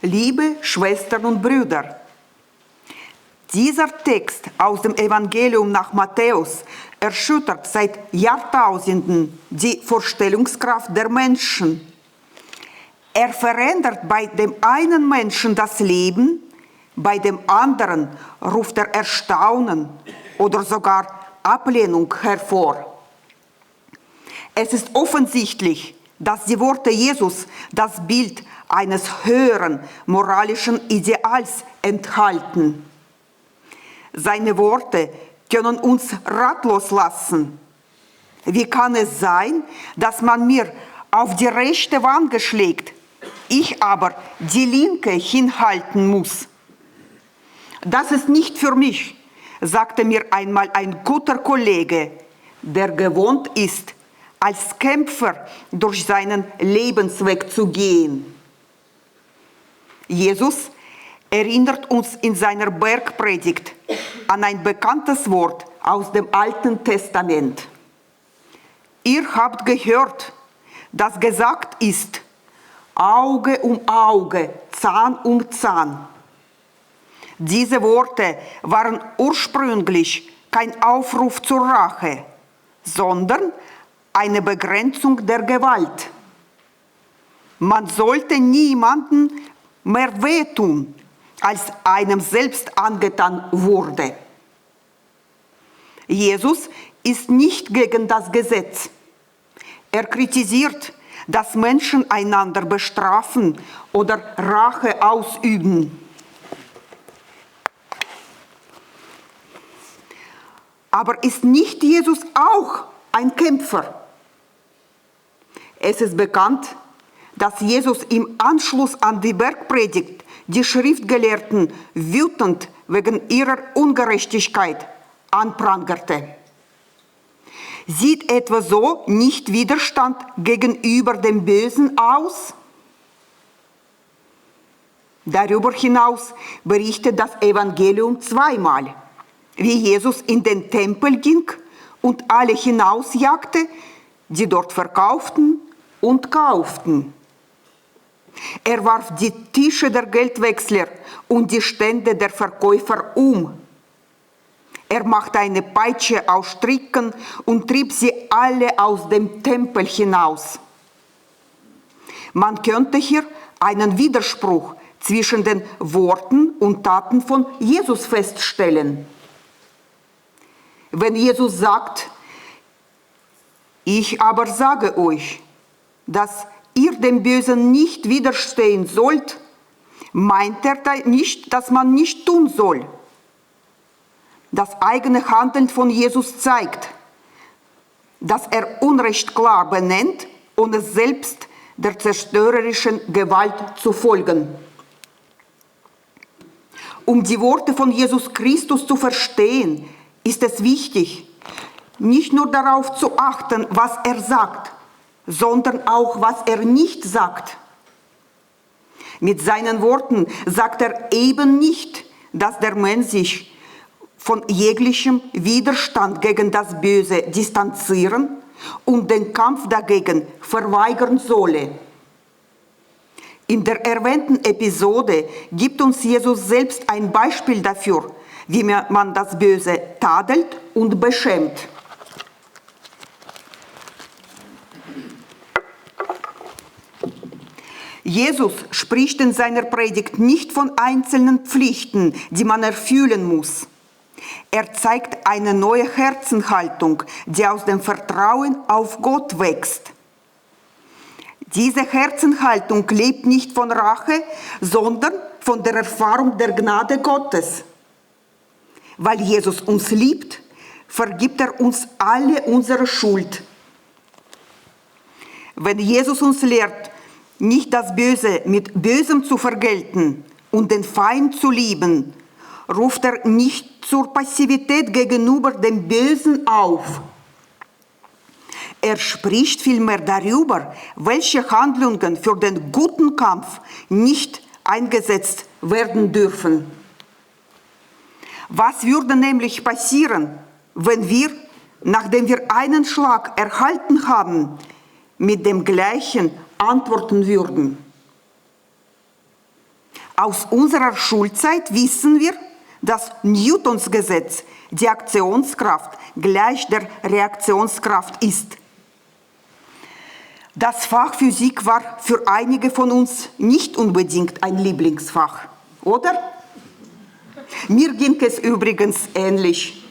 Liebe Schwestern und Brüder, dieser Text aus dem Evangelium nach Matthäus erschüttert seit Jahrtausenden die Vorstellungskraft der Menschen. Er verändert bei dem einen Menschen das Leben, bei dem anderen ruft er Erstaunen oder sogar Ablehnung hervor. Es ist offensichtlich, dass die Worte Jesus das Bild eines höheren moralischen Ideals enthalten. Seine Worte können uns ratlos lassen. Wie kann es sein, dass man mir auf die rechte Wange schlägt, ich aber die linke hinhalten muss? Das ist nicht für mich, sagte mir einmal ein guter Kollege, der gewohnt ist, als Kämpfer durch seinen Lebensweg zu gehen. Jesus erinnert uns in seiner Bergpredigt an ein bekanntes Wort aus dem Alten Testament. Ihr habt gehört, dass gesagt ist, Auge um Auge, Zahn um Zahn. Diese Worte waren ursprünglich kein Aufruf zur Rache, sondern eine Begrenzung der Gewalt. Man sollte niemandem mehr wehtun, als einem selbst angetan wurde. Jesus ist nicht gegen das Gesetz. Er kritisiert, dass Menschen einander bestrafen oder Rache ausüben. Aber ist nicht Jesus auch ein Kämpfer? Es ist bekannt, dass Jesus im Anschluss an die Bergpredigt die Schriftgelehrten wütend wegen ihrer Ungerechtigkeit anprangerte. Sieht etwa so nicht Widerstand gegenüber dem Bösen aus? Darüber hinaus berichtet das Evangelium zweimal, wie Jesus in den Tempel ging und alle hinausjagte, die dort verkauften und kauften. Er warf die Tische der Geldwechsler und die Stände der Verkäufer um. Er machte eine Peitsche aus Stricken und trieb sie alle aus dem Tempel hinaus. Man könnte hier einen Widerspruch zwischen den Worten und Taten von Jesus feststellen. Wenn Jesus sagt, ich aber sage euch, dass ihr dem Bösen nicht widerstehen sollt, meint er da nicht, dass man nicht tun soll. Das eigene Handeln von Jesus zeigt, dass er Unrecht klar benennt, ohne selbst der zerstörerischen Gewalt zu folgen. Um die Worte von Jesus Christus zu verstehen, ist es wichtig, nicht nur darauf zu achten, was er sagt, sondern auch, was er nicht sagt. Mit seinen Worten sagt er eben nicht, dass der Mensch sich von jeglichem Widerstand gegen das Böse distanzieren und den Kampf dagegen verweigern solle. In der erwähnten Episode gibt uns Jesus selbst ein Beispiel dafür, wie man das Böse tadelt und beschämt. Jesus spricht in seiner Predigt nicht von einzelnen Pflichten, die man erfüllen muss. Er zeigt eine neue Herzenhaltung, die aus dem Vertrauen auf Gott wächst. Diese Herzenhaltung lebt nicht von Rache, sondern von der Erfahrung der Gnade Gottes. Weil Jesus uns liebt, vergibt er uns alle unsere Schuld. Wenn Jesus uns lehrt, nicht das Böse mit Bösem zu vergelten und den Feind zu lieben, ruft er nicht zur Passivität gegenüber dem Bösen auf. Er spricht vielmehr darüber, welche Handlungen für den guten Kampf nicht eingesetzt werden dürfen. Was würde nämlich passieren, wenn wir, nachdem wir einen Schlag erhalten haben, mit dem gleichen antworten würden? Aus unserer Schulzeit wissen wir, dass Newtons Gesetz, die Aktionskraft gleich der Reaktionskraft ist. Das Fach Physik war für einige von uns nicht unbedingt ein Lieblingsfach, oder? Mir ging es übrigens ähnlich.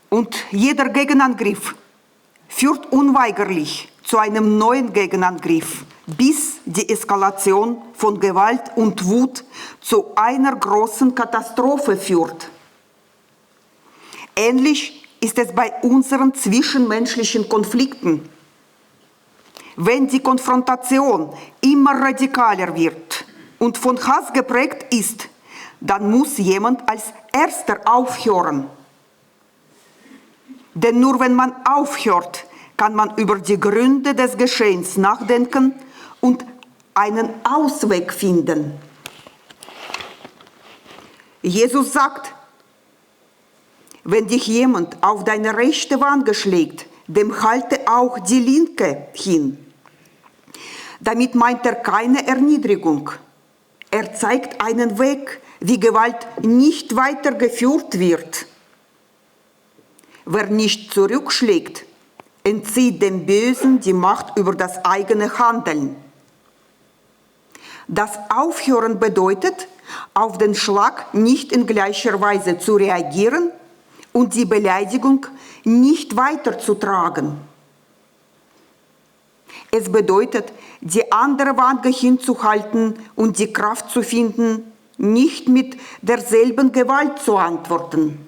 Und jeder Gegenangriff führt unweigerlich zu einem neuen Gegenangriff, bis die Eskalation von Gewalt und Wut zu einer großen Katastrophe führt. Ähnlich ist es bei unseren zwischenmenschlichen Konflikten. Wenn die Konfrontation immer radikaler wird und von Hass geprägt ist, dann muss jemand als Erster aufhören. Denn nur wenn man aufhört, kann man über die Gründe des Geschehens nachdenken und einen Ausweg finden. Jesus sagt, wenn dich jemand auf deine rechte Wange schlägt, dem halte auch die linke hin. Damit meint er keine Erniedrigung. Er zeigt einen Weg, wie Gewalt nicht weitergeführt wird. Wer nicht zurückschlägt, entzieht dem Bösen die Macht über das eigene Handeln. Das Aufhören bedeutet, auf den Schlag nicht in gleicher Weise zu reagieren und die Beleidigung nicht weiterzutragen. Es bedeutet, die andere Wange hinzuhalten und die Kraft zu finden, nicht mit derselben Gewalt zu antworten.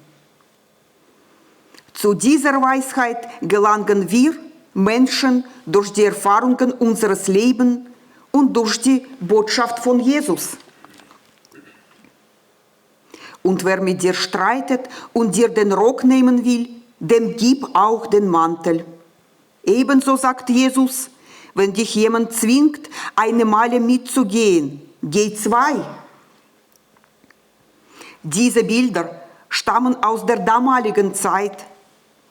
Zu dieser Weisheit gelangen wir Menschen durch die Erfahrungen unseres Lebens und durch die Botschaft von Jesus. Und wer mit dir streitet und dir den Rock nehmen will, dem gib auch den Mantel. Ebenso sagt Jesus, wenn dich jemand zwingt, eine Meile mitzugehen, geh 2. Diese Bilder stammen aus der damaligen Zeit,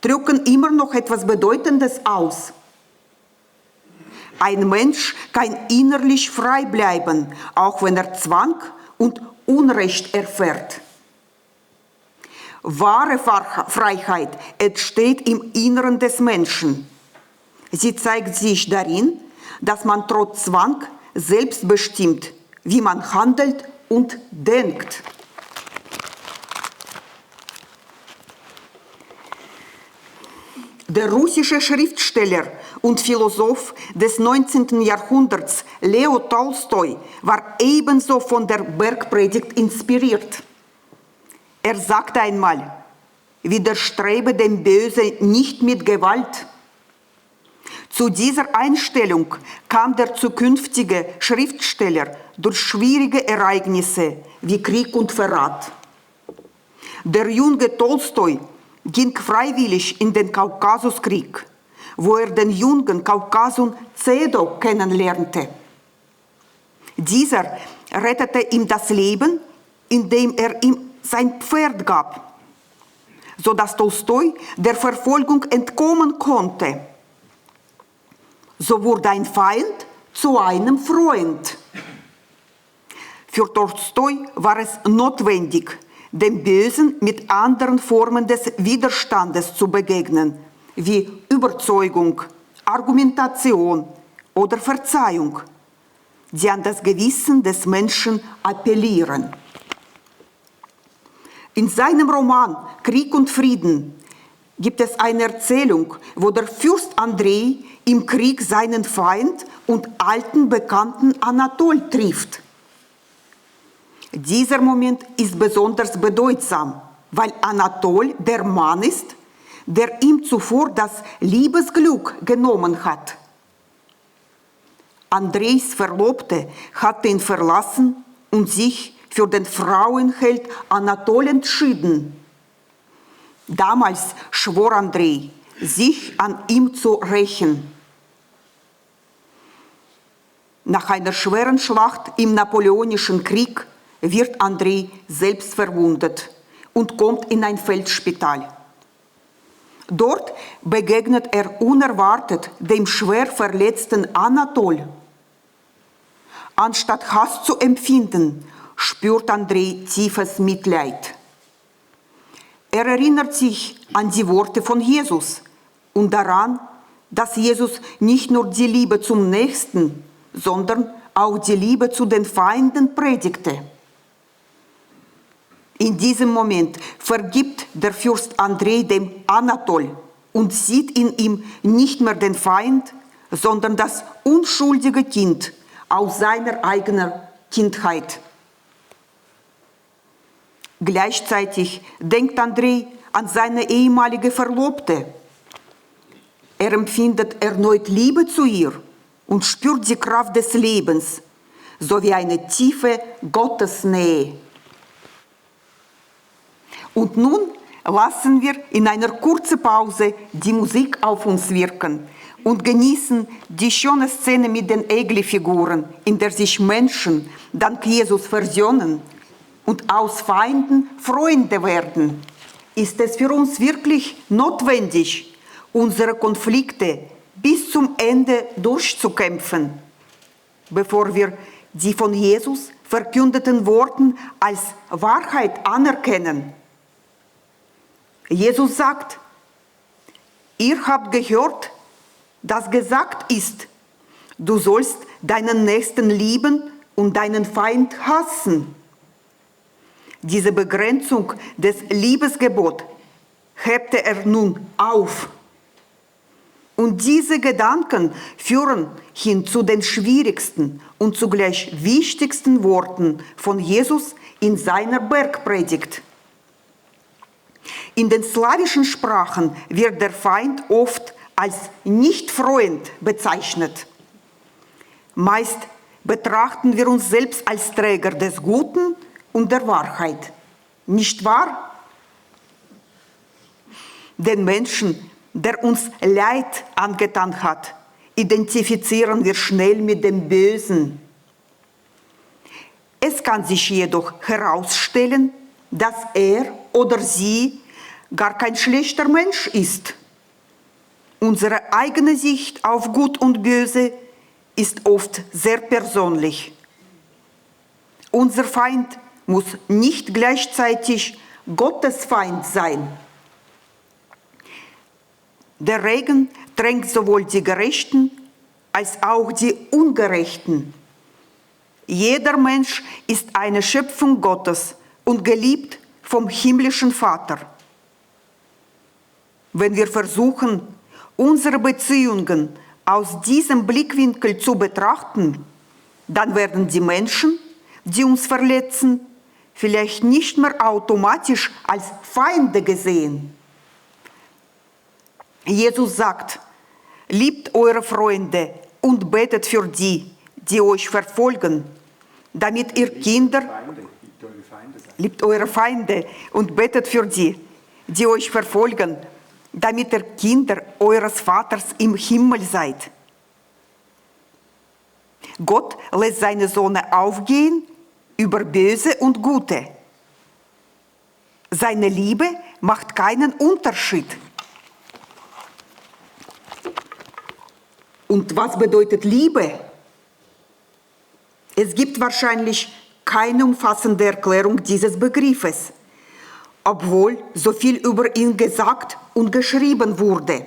drücken immer noch etwas Bedeutendes aus. Ein Mensch kann innerlich frei bleiben, auch wenn er Zwang und Unrecht erfährt. Wahre Freiheit entsteht im Inneren des Menschen. Sie zeigt sich darin, dass man trotz Zwang selbst bestimmt, wie man handelt und denkt. Der russische Schriftsteller und Philosoph des 19. Jahrhunderts Leo Tolstoi war ebenso von der Bergpredigt inspiriert. Er sagte einmal, widerstrebe dem Bösen nicht mit Gewalt. Zu dieser Einstellung kam der zukünftige Schriftsteller durch schwierige Ereignisse wie Krieg und Verrat. Der junge Tolstoi ging freiwillig in den Kaukasuskrieg, wo er den jungen Kaukasun Zedok kennenlernte. Dieser rettete ihm das Leben, indem er ihm sein Pferd gab, sodass Tolstoi der Verfolgung entkommen konnte. So wurde ein Feind zu einem Freund. Für Tolstoi war es notwendig, dem Bösen mit anderen Formen des Widerstandes zu begegnen, wie Überzeugung, Argumentation oder Verzeihung, die an das Gewissen des Menschen appellieren. In seinem Roman Krieg und Frieden gibt es eine Erzählung, wo der Fürst Andrei im Krieg seinen Feind und alten Bekannten Anatol trifft. Dieser Moment ist besonders bedeutsam, weil Anatol der Mann ist, der ihm zuvor das Liebesglück genommen hat. Andreis Verlobte hatte ihn verlassen und sich für den Frauenheld Anatol entschieden. Damals schwor Andrei, sich an ihm zu rächen. Nach einer schweren Schlacht im Napoleonischen Krieg wird Andrei selbst verwundet und kommt in ein Feldspital. Dort begegnet er unerwartet dem schwer verletzten Anatol. Anstatt Hass zu empfinden, spürt Andrei tiefes Mitleid. Er erinnert sich an die Worte von Jesus und daran, dass Jesus nicht nur die Liebe zum Nächsten, sondern auch die Liebe zu den Feinden predigte. In diesem Moment vergibt der Fürst Andrei dem Anatol und sieht in ihm nicht mehr den Feind, sondern das unschuldige Kind aus seiner eigenen Kindheit. Gleichzeitig denkt Andrei an seine ehemalige Verlobte. Er empfindet erneut Liebe zu ihr und spürt die Kraft des Lebens sowie eine tiefe Gottesnähe. Und nun lassen wir in einer kurzen Pause die Musik auf uns wirken und genießen die schöne Szene mit den Egli-Figuren, in der sich Menschen dank Jesus versöhnen und aus Feinden Freunde werden. Ist es für uns wirklich notwendig, unsere Konflikte bis zum Ende durchzukämpfen, bevor wir die von Jesus verkündeten Worten als Wahrheit anerkennen? Jesus sagt, ihr habt gehört, dass gesagt ist, du sollst deinen Nächsten lieben und deinen Feind hassen. Diese Begrenzung des Liebesgebots hebte er nun auf. Und diese Gedanken führen hin zu den schwierigsten und zugleich wichtigsten Worten von Jesus in seiner Bergpredigt. In den slawischen Sprachen wird der Feind oft als Nicht-Freund bezeichnet. Meist betrachten wir uns selbst als Träger des Guten und der Wahrheit. Nicht wahr? Den Menschen, der uns Leid angetan hat, identifizieren wir schnell mit dem Bösen. Es kann sich jedoch herausstellen, dass er oder sie gar kein schlechter Mensch ist. Unsere eigene Sicht auf Gut und Böse ist oft sehr persönlich. Unser Feind muss nicht gleichzeitig Gottes Feind sein. Der Regen tränkt sowohl die Gerechten als auch die Ungerechten. Jeder Mensch ist eine Schöpfung Gottes und geliebt vom himmlischen Vater. Wenn wir versuchen, unsere Beziehungen aus diesem Blickwinkel zu betrachten, dann werden die Menschen, die uns verletzen, vielleicht nicht mehr automatisch als Feinde gesehen. Jesus sagt, liebt eure Freunde und betet für die, die euch verfolgen, damit ihr Kinder, liebt eure Feinde und betet für die, die euch verfolgen, damit ihr Kinder eures Vaters im Himmel seid. Gott lässt seine Sonne aufgehen über Böse und Gute. Seine Liebe macht keinen Unterschied. Und was bedeutet Liebe? Es gibt wahrscheinlich keine umfassende Erklärung dieses Begriffes, obwohl so viel über ihn gesagt und geschrieben wurde.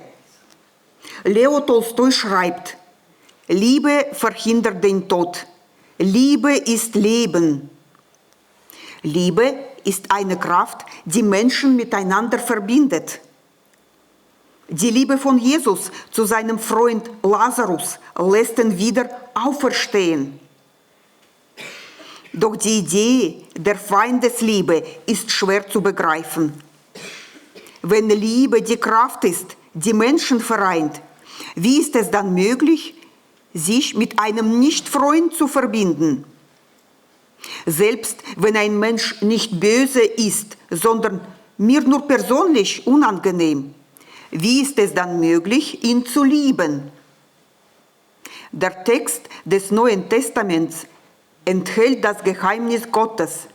Leo Tolstoi schreibt, Liebe verhindert den Tod. Liebe ist Leben. Liebe ist eine Kraft, die Menschen miteinander verbindet. Die Liebe von Jesus zu seinem Freund Lazarus lässt ihn wieder auferstehen. Doch die Idee der Feindesliebe ist schwer zu begreifen. Wenn Liebe die Kraft ist, die Menschen vereint, wie ist es dann möglich, sich mit einem Nicht-Freund zu verbinden? Selbst wenn ein Mensch nicht böse ist, sondern mir nur persönlich unangenehm, wie ist es dann möglich, ihn zu lieben? Der Text des Neuen Testaments enthält das Geheimnis Gottes,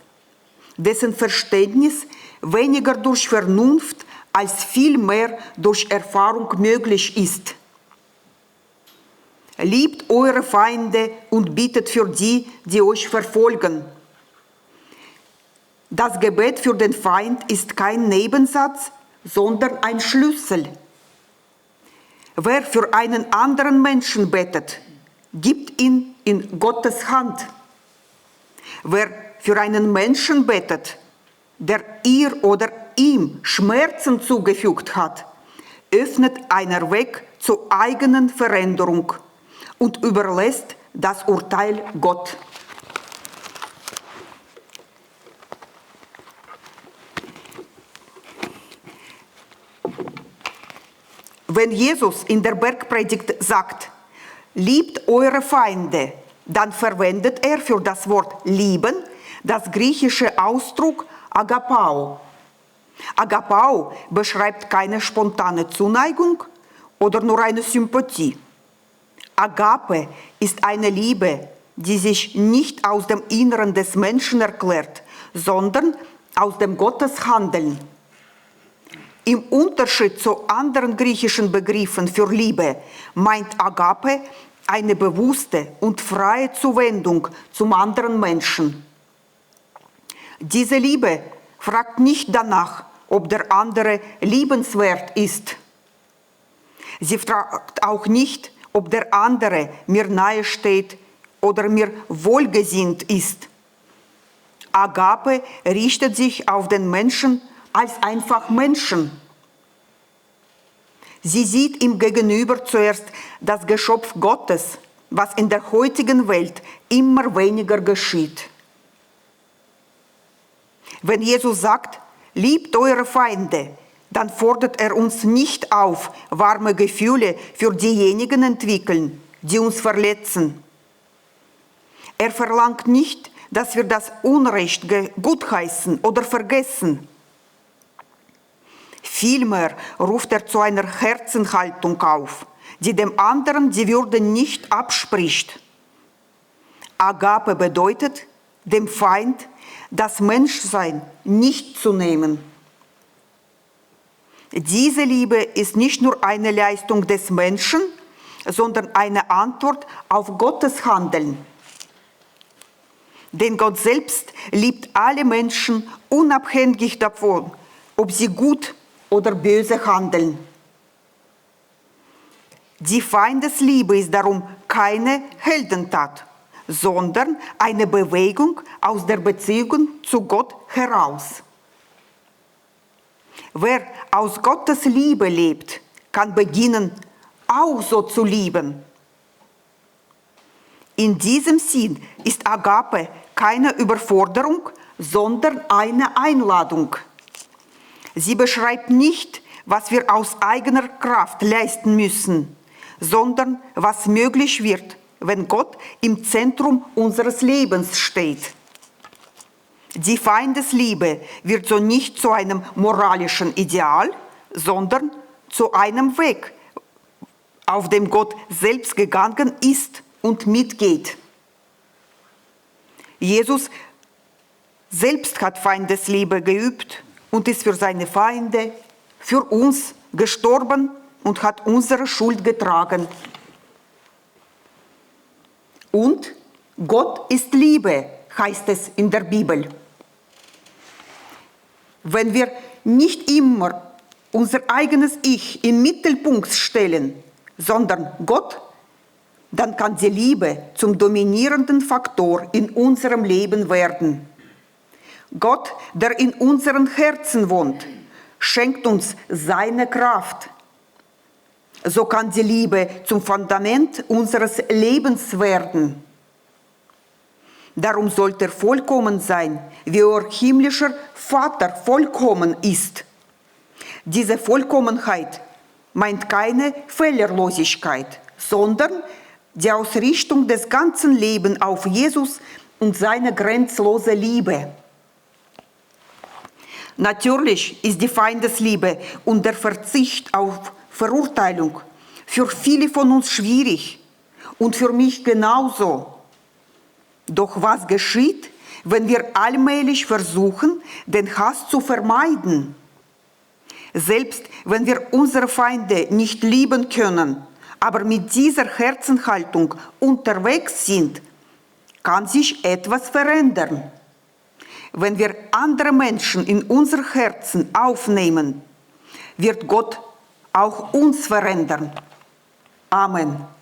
dessen Verständnis weniger durch Vernunft als vielmehr durch Erfahrung möglich ist. Liebt eure Feinde und betet für die, die euch verfolgen. Das Gebet für den Feind ist kein Nebensatz, sondern ein Schlüssel. Wer für einen anderen Menschen betet, gibt ihn in Gottes Hand. Wer für einen Menschen betet, der ihr oder ihm Schmerzen zugefügt hat, öffnet einen Weg zur eigenen Veränderung und überlässt das Urteil Gott. Wenn Jesus in der Bergpredigt sagt, liebt eure Feinde, dann verwendet er für das Wort lieben das griechische Ausdruck Agapao. Agapao beschreibt keine spontane Zuneigung oder nur eine Sympathie. Agape ist eine Liebe, die sich nicht aus dem Inneren des Menschen erklärt, sondern aus dem Gotteshandeln. Im Unterschied zu anderen griechischen Begriffen für Liebe meint Agape eine bewusste und freie Zuwendung zum anderen Menschen. Diese Liebe fragt nicht danach, ob der andere liebenswert ist. Sie fragt auch nicht, ob der andere mir nahe steht oder mir wohlgesinnt ist. Agape richtet sich auf den Menschen als einfach Menschen. Sie sieht ihm gegenüber zuerst das Geschöpf Gottes, was in der heutigen Welt immer weniger geschieht. Wenn Jesus sagt, liebt eure Feinde, dann fordert er uns nicht auf, warme Gefühle für diejenigen entwickeln, die uns verletzen. Er verlangt nicht, dass wir das Unrecht gutheißen oder vergessen. Vielmehr ruft er zu einer Herzenhaltung auf, die dem anderen die Würde nicht abspricht. Agape bedeutet, dem Feind das Menschsein nicht zu nehmen. Diese Liebe ist nicht nur eine Leistung des Menschen, sondern eine Antwort auf Gottes Handeln. Denn Gott selbst liebt alle Menschen unabhängig davon, ob sie gut oder böse handeln. Die Feindesliebe ist darum keine Heldentat, sondern eine Bewegung aus der Beziehung zu Gott heraus. Wer aus Gottes Liebe lebt, kann beginnen, auch so zu lieben. In diesem Sinn ist Agape keine Überforderung, sondern eine Einladung. Sie beschreibt nicht, was wir aus eigener Kraft leisten müssen, sondern was möglich wird, wenn Gott im Zentrum unseres Lebens steht. Die Feindesliebe wird so nicht zu einem moralischen Ideal, sondern zu einem Weg, auf dem Gott selbst gegangen ist und mitgeht. Jesus selbst hat Feindesliebe geübt und ist für seine Feinde, für uns gestorben und hat unsere Schuld getragen. Und Gott ist Liebe, heißt es in der Bibel. Wenn wir nicht immer unser eigenes Ich im Mittelpunkt stellen, sondern Gott, dann kann die Liebe zum dominierenden Faktor in unserem Leben werden. Gott, der in unseren Herzen wohnt, schenkt uns seine Kraft. So kann die Liebe zum Fundament unseres Lebens werden. Darum sollte er vollkommen sein, wie euer himmlischer Vater vollkommen ist. Diese Vollkommenheit meint keine Fehlerlosigkeit, sondern die Ausrichtung des ganzen Lebens auf Jesus und seine grenzenlose Liebe. Natürlich ist die Feindesliebe und der Verzicht auf Verurteilung für viele von uns schwierig und für mich genauso. Doch was geschieht, wenn wir allmählich versuchen, den Hass zu vermeiden? Selbst wenn wir unsere Feinde nicht lieben können, aber mit dieser Herzenhaltung unterwegs sind, kann sich etwas verändern. Wenn wir andere Menschen in unser Herzen aufnehmen, wird Gott auch uns verändern. Amen.